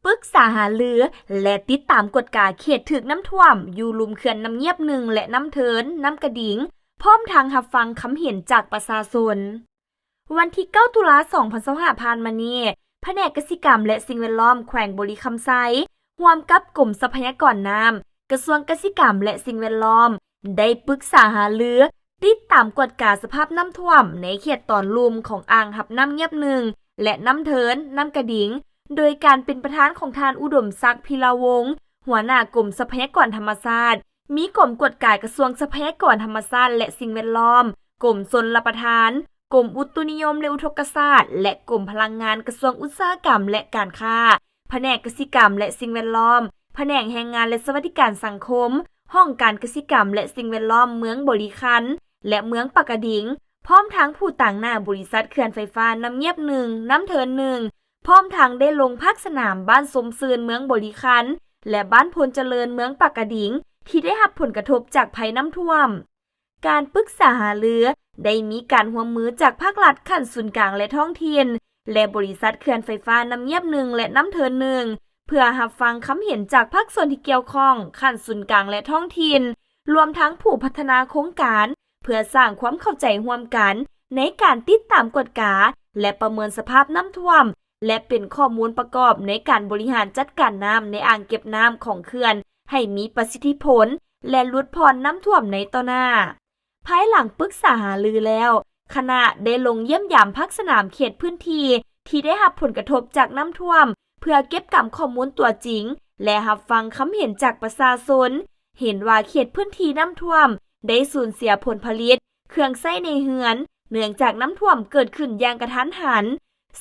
ປຶກສາຫາລື ແລະ ຕິດຕາມກວດກາເຂດຖືກນ້ຳຖ້ວມຢູ່ລຸ່ມເຂື່ອນນ້ຳງຽບໜຶ່ງ ແລະ ນ້ຳເທີນ, ນ້ຳກະດິງ, ພ້ອມທັງຮັບຟັງຄຳເຫັນຈາກປະຊາຊົນ. ວັນທີເກົ້າ ຕຸລາ ສອງພັນຊາວຫ້າ ຜ່ານມານີ້, ພະແນກກະສິກຳ ແລະ ສິ່ງແວດລ້ອມແຂວງບໍລິຄຳໄຊ ຮ່ວມກັບກົມຊັບພະຍາກອນນ້ຳ, ກະຊວງກະສິກຳ ແລະ ສິ່ງແວດລ້ອມ ໄດ້ປຶກສາຫາລື ຕິດຕາມກວດກາສະພາບນ້ຳຖ້ວມໃນເຂດຕອນລຸ່ມຂອງອ່າງຮັບນ້ຳງຽບໜຶ່ງ ແລະ ນ້ຳເທີນ, ນ້ຳກະດິງ ໂດຍການເປັນປະທານຂອງທ່ານ ອຸດົມສັກ ພິລະວົງ ຫົວໜ້າກົມຊັບພະຍາກອນທຳມະຊາດ, ມີກົມກວດກາກະຊວງຊັບພະຍາກອນທຳມະຊາດ ແລະ ສິ່ງແວດລ້ອມ, ກົມຊົນລະປະທານ, ກົມອຸຕຸນິຍົມ ແລະ ອຸທົກກະສາດ ແລະ ກົມພະລັງງານ ກະຊວງອຸດສາຫະກຳ ແລະ ການຄ້າ, ພະແນກກະສິກຳ ແລະ ສິ່ງແວດລ້ອມ, ພະແນກແຮງງານ ແລະ ສະຫວັດດີການສັງຄົມ, ຫ້ອງການກະສິກຳ ແລະ ສິ່ງແວດລ້ອມເມືອງບໍລິຄັນ ແລະ ເມືອງປາກກະດິງ, ພ້ອມທັງຜູ້ຕາງໜ້າບໍລິສັດເຂື່ອນໄຟຟ້ານ້ຳງຽບໜຶ່ງ, ນ້ຳເທີນໜຶ່ງ, ພ້ອມທັງໄດ້ລົງພາກສະໜາມບ້ານຊົມຊື່ນເມືອງບໍລິຄັນ ແລະ ບ້ານໂພນຈະເລີນເມືອງປາກກະດິງ ທີ່ໄດ້ຮັບຜົນກະທົບຈາກໄພນ້ຳຖ້ວມ. ການປຶກສາຫາລືໄດ້ມີການຮ່ວມມືຈາກພາກລັດຂັ້ນສູນກາງ ແລະ ທ້ອງຖິ່ນ ແລະ ບໍລິສັດເຂື່ອນໄຟຟ້ານ້ຳງຽບໜຶ່ງ ແລະ ນ້ຳເທີນໜຶ່ງ ເພື່ອຮັບຟັງຄຳເຫັນຈາກພາກສ່ວນທີ່ກ່ຽວຂ້ອງຂັ້ນສູນກາງ ແລະ ທ້ອງຖິ່ນ, ລວມທັງຜູ້ພັດທະນາໂຄງການ ເພື່ອສ້າງຄວາມເຂົ້າໃຈຮ່ວມກັນໃນການຕິດຕາມກວດກາ ແລະ ປະເມີນສະພາບນ້ຳຖ້ວມ ແລະ ເປັນຂໍ້ມູນປະກອບໃນການບໍລິຫານຈັດການນ້ຳໃນອ່າງເກັບນ້ຳຂອງເຂື່ອນໃຫ້ມີປະສິດທິຜົນ ແລະ ຫຼຸດຜ່ອນນ້ຳຖ້ວມໃນຕໍ່ໜ້າ. ພາຍຫຼັງປຶກສາຫາລືແລ້ວ, ຄະນະໄດ້ລົງຢ້ຽມຢາມພາກສະໜາມເຂດພື້ນທີ່ທີ່ໄດ້ຮັບຜົນກະທົບຈາກນ້ຳຖ້ວມ ເພື່ອເກັບກຳຂໍ້ມູນຕົວຈິງ ແລະ ຮັບຟັງຄຳເຫັນຈາກປະຊາຊົນ. ເຫັນວ່າເຂດພື້ນທີ່ນ້ຳຖ້ວມໄດ້ສູນເສຍຜົນຜະລິດ, ເຄື່ອງໃຊ້ໃນເຮືອນ ເນື່ອງຈາກນ້ຳຖ້ວມເກີດຂຶ້ນຢ່າງກະທັນຫັນ,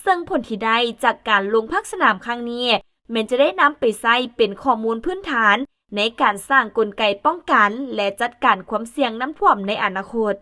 ເຊິ່ງຜົນທີ່ໄດ້ຈາກການລົງພາກສະໜາມຄັ້ງນີ້ ແມ່ນຈະໄດ້ນຳໄປໃຊ້ເປັນຂໍ້ມູນພື້ນຖານໃນການສ້າງກົນໄກປ້ອງກັນ ແລະ ຈັດການຄວາມສ່ຽງນ້ຳຖ້ວມໃນອະນາຄົດ.